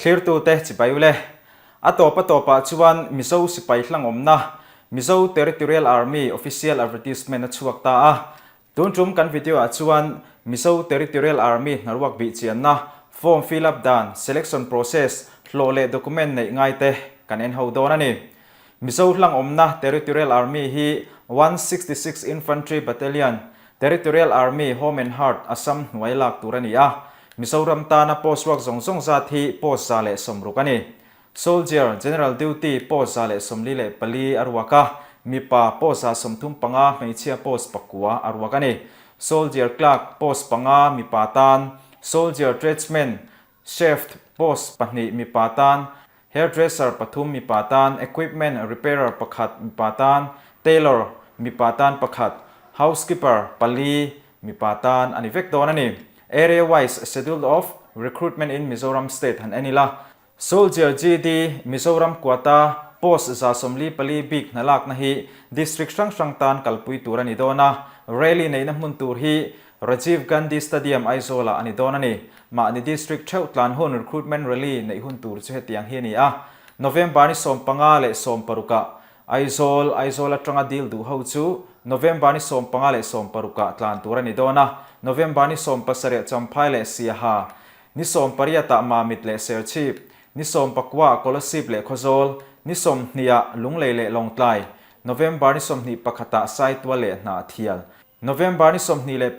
Thlirtute chibai ule. A tawp a tawpah chuan Mizo sipai hlangawmna, Mizo Territorial Army official advertisement a chhuak ta a. Tun tum kan video ah chuan Mizo Territorial Army hnaruak bih chianna, form fill up dan, selection process, hlawh leh document neih ngai te kan en ho dawn a ni. Mizo hlangawmna Territorial Army hi 166 Infantry Battalion, Territorial Army Home and Heart Assam hnuai lak tur a ni a. Mizoram tana post ruak zawng zawng zat hi post 160 a ni. Soldier, General Duty, post 144 a ruak a, mipa post 35, hmeichhia post pakua a ruak a ni. Soldier Clerk, post panga, mipa tan, Soldier Tradesman, Chef, post pahnih, mipa tan, Hairdresser pathum mipa tan, Equipment Repairer pakhat mipa tan, Tailor mipa tan pakhat, Housekeeper pali mipa tan a ni vek dawn a ni. Area wise schedule of recruitment in Mizoram State han en ila. Soldier GD, Mizoram Quota, Post 144 bik hna lakna hi District hrang hrang tan kalpui tur a ni dawn a, Rally neihna hmun tur hi Rajiv Gandhi Stadium Aizawl ah a ni dawn a ni. Mahni District theuh tlan hun Recruitment Rally neih hun tur chu hetiang hi a ni a. November ni 15 leh 16 ah Aizawl, Aizawl atanga dil duh ho chu November ni 15 leh 16 ah tlan tur a ni dawn a. November ni 17 Champhai leh Siaha, ni 18 ah Mamit leh Serchhip, ni 19 ah Kolasib leh Khawzawl, ni 20 ah Lunglei leh Lawngtlai, November ni 21 ah Saitual leh Hnahthial, November ni 22 leh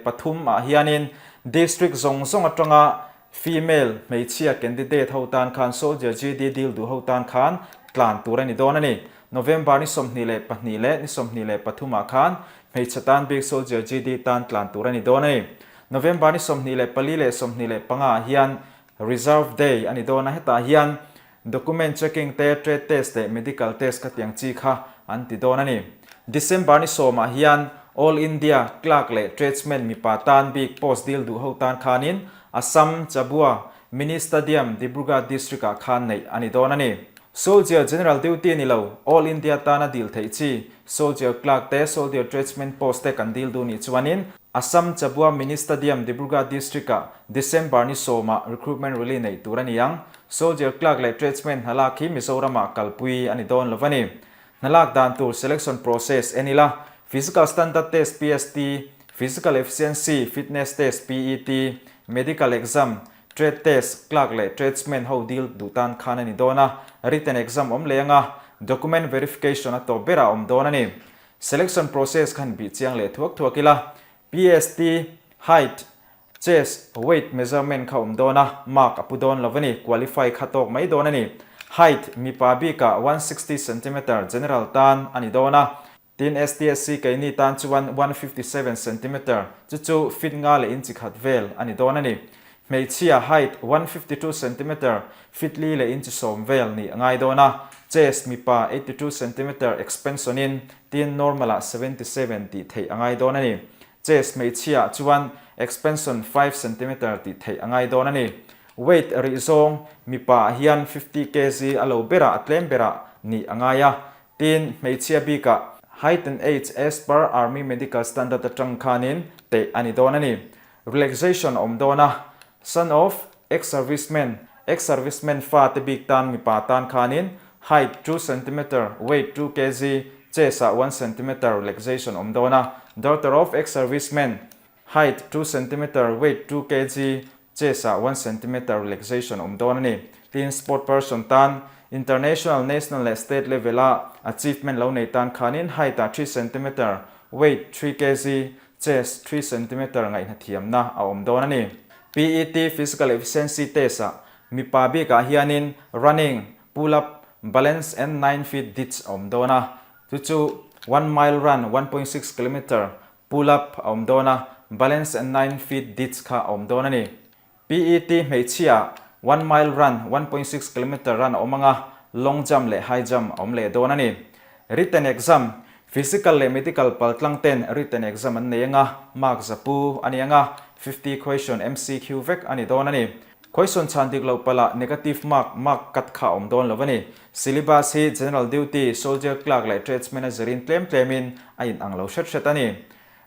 23 ah hianin District zawng zawng atanga female, hmeichhia, candidate ho tan khan Soldier GD dil duh ho tan khan tlan tur a ni dawn a ni. November ni 22 leh ni 23 ah khan hmeichhe tan bik Soldier GD tan tlan tur a ni dawn a ni. November ni 24 leh 25 ah hian Reserve Day a ni dawn a, hetah hian Document checking te, trade test leh medical test khatiang chi kha an ti dawn a ni. December ni sawmah hian All India Clerk leh Tradesman mipa tan bik post dil duh ho tan khanin Assam, Chabua, Mini Stadium, Dibrugarh District ah khan neih a ni dawn a ni. Soldier General Duty ni lo, All India tana dil theih chi Soldier Clerk te, Soldier Tradesman post te kan dil duh nih chuanin Assam, Chabua Mini Stadium, Dibrugarh District ah December ni sawmah recruitment rally neih tur a ni ang. Soldier Clerk leh Tradesman hna lak hi Mizoramah kalpui a ni dawn lo a ni. Hna lak dan tur selection process en ila, Physical Standard Test, PST, Physical Efficiency, Fitness Test, PET, Medical Exam, Trade Test, Clerk leh Tradesman ho dil duh tan khan a ni dawn a, Written Exam awm leh anga Document Verification a tawp berah a awm dawn a ni. Selection process khan bih chiang leh thuak thuak ila, PST, Height, Chest, weight measurement kha awm dawn a, mark a pu dawn lo a ni, qualify kha tawk mai dawn a ni. Height, mipa bikah 160 centimeter, general tan a ni dawn a, tin STSC keini tan chuan 157 centimeter, chu chu feet nga leh inchi khat vel a ni dawn a ni. Hmeichhia height 152 centimeter, feet li leh inchi sawm vel nih a ngai dawn a, chest mipa 82 centimeter expansion in, tin normal ah 77 tih theih a ngai dawn a ni. Chest hmeichhia ah chuan expansion 5 centimeter tih theih a ngai dawn a ni. Weight rih zawng mipa ah hian 50 kg a lo berah a tlem berah nih a ngai a, tin hmeichhia bikah height and age as per Army Medical Standard atang khanin teh a ni dawn a ni. Relaxation a awm dawn a, son of ex-serviceman, ex-serviceman fa te bik tan mipa tan khanin height 2 centimeter, weight 2 kg, chest ah 1 centimeter relaxation awm dawn a, daughter of ex-serviceman, height 2 centimeter, weight 2 kg, chest ah 1 centimeter relaxation awm dawn a ni. Tin, sport person tan international, national leh state level a achievement lo nei tan khanin height ah 3 centimeter, weight 3 kg, Chest 3 centimeter ngaihna thiamna a awm dawn a ni. PET Physical Efficiency Test ah mipa bikah hianin running, pull up, balance and 9 feet ditch a awm dawn a. Chu chu 1 mile run, 1.6 kilometer, pull up a awm dawn a, balance and 9 feet ditch kha a awm dawn a ni. PET hmeichhia 1 mile run, 1.6 kilometer run a awm anga, long jump leh high jump a awm leh dawn a ni. Written exam, Physical leh medical paltlang ten written exam an nei anga, mark zapu a ni anga, 50 question MCQ vek a ni dawn a ni. Question chhan dik loh palh ah negative mark, mark cut kha a awm dawn lo a ni. Syllabus hi General Duty, Soldier Clerk leh Tradesman a zirin tlem tlemin a inang lo hret hret a ni.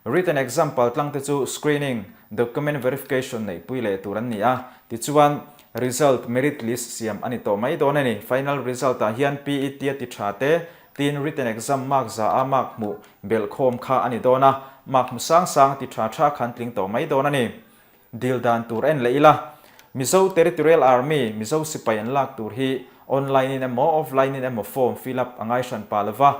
Written exam paltlang te chu screening, document verification neihpui leh tur an ni a, tichuan Result merit list siam a ni tawh mai dawn a ni. Final result ah hian PET a ti tha te, tin written exam mark za a mark hmuh belh khawm kha a ni dawn a, mark hmu sang sang ti tha tha khan tling tawh mai dawn a ni. Dil dan tur en leh ila. Mizo Territorial Army, Mizo sipai an lak tur hi online in emaw offline in emaw form fill up a ngai hran pah lova,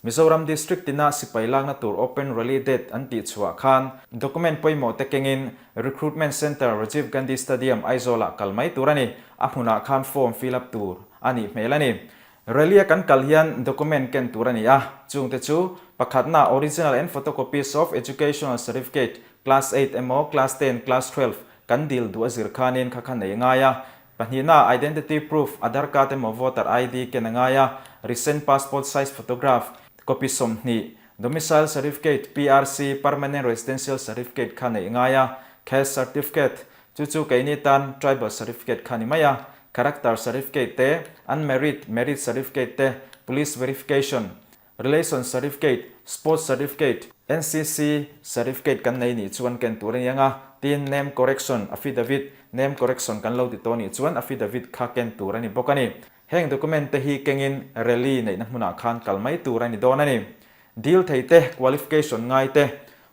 Mizoram District tina sipai lakna tur Open Rally Date an tih chhuah khan document pawimawh te kengin Recruitment Centre Rajiv Gandhi Stadium Aizawl-ah kal mai tur a ni. A hmunah khan form fill up tur a nih hmel a ni. Rally-a kan kal hian document ken tur a ni a, chungte chu pakhatna original and photocopies of educational certificate, class eight emaw class ten, class 12, kan dil duh a zir khanin kha kha nei ngai a, Pahnihna, Identity proof, Aadhar card emaw voter ID ken a ngai a, recent passport size photograph, copy 20, domicile certificate, PRC, permanent residential certificate kha neih ngai a, caste certificate, chu chu keini tan tribal certificate kha ni mai a, character certificate te, unmarried, married certificate te, police verification, Relation Certificate, Sports Certificate, NCC Certificate kan nei nih chuan ken tur a ni ang a, tin Name Correction Affidavit, Name Correction kan lo ti tawh nih chuan Affidavit kha ken tur a ni bawk a ni. Heng document te hi kengin rally neihna hmunah khan kal mai tur a ni dawn a ni. Dil thei te, qualification ngai te,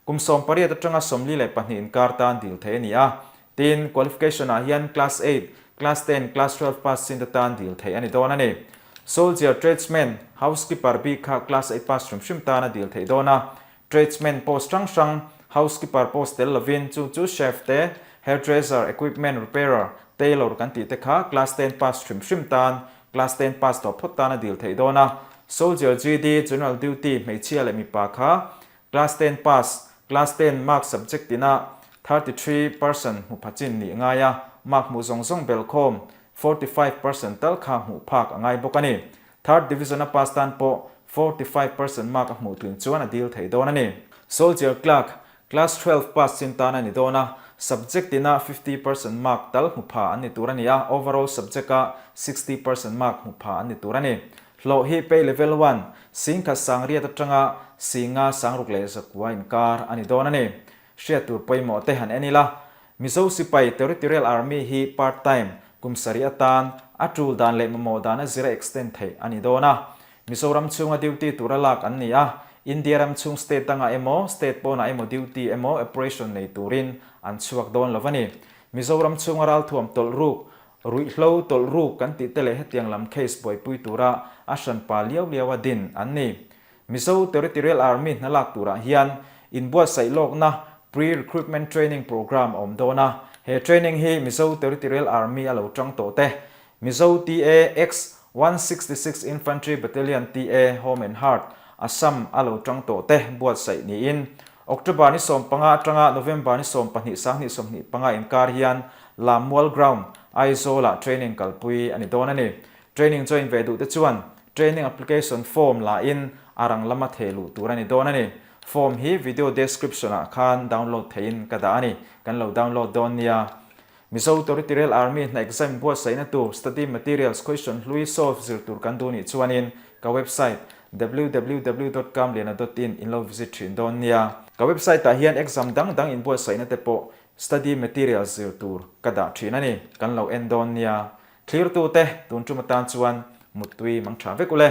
kum 18 atanga 42 inkar tan dil thei a ni a, Tin, qualification ah hian class eight, class ten, class 12 pass chin te tan dil theih a ni dawn a ni. Soldier, tradesman, housekeeper bik kha class eight pass hrim hrim tan a dil theih dawn a. Tradesman post hrang hrang, housekeeper post tel lovin chu chu chef te, hairdresser, equipment repairer, tailor kan tih te kha class ten pass hrim hrim tan, class ten pass tawh phawt tan a dil theih dawn a. Soldier GD, general duty, hmeichhia leh mipa kha Class ten pass, Class ten mark subject tina 33% hmu pha chin nih ngai a, mark hmuh zawng zawng belkhawm 45% tal kha hmuh phak a ngai bawk a ni. Third division a pass tan pawh 45% mark a hmuh tlin chuan a dil thei dawn a ni. Soldier Clerk, Class 12 pass chin tan a ni dawn a, subject tina 50% mark tal hmu pha an ni tur a ni a, overall subject a 60% mark hmu pha an ni tur a ni. Hlawh hi pay level one, singkhat sangriat atanga singa sangruk leh zakua inkar a ni dawn a ni. Hriat tur pawimawh te han en ila, Mizo sipai Territorial Army hi part time, kum sarih atan, a tul dan leh mamawh dan a zira extend theih a ni dawn a. Mizoram chhunga duty tura lak an ni a, India ram chhung state dangah emaw, state pawnah emaw duty emaw operation nei turin an chhuak dawn lo a ni. Mizoram chhunga ralthuam tawlh ruk Ruihhlo tawlh ruk kan tih te leh hetiang lam case buaipui tura a hranpa liau liau a din an ni. Mizo Territorial Army hna lak turah hian inbuatsaih lawkna Pre-Recruitment Training Programme a awm dawn a, he training hi Mizo Territorial Army a lo tang tawh te, Mizo TA X 166 Infantry Battalion TA Home and Heart, Assam a lo tang tawh te buatsaih niin October ni 15 atanga November ni 12 2025 inkar hian Lammual Ground, Aizawl-ah training kalpui a ni dawn a ni. Training join ve duhte chuan training application form la in a rang lama theh luh tur a ni dawn a ni. Form hi video description-ah khan download theihin ka dah a ni. Kan lo download dawn nia. Mizo Territorial Army hna exam buatsaihna tur study materials question hlui solve zir tur kan duh nih chuanin ka website www dot kamliana dot in in lo visit thin dawn nia. Ka website ah hian exam dang dang inbuatsaihna te pawh study materials zir tur ka dah thin a ni. Kan lo en dawn nia. Thlirtute tun tum atan chuan muttui mang tha vek ule.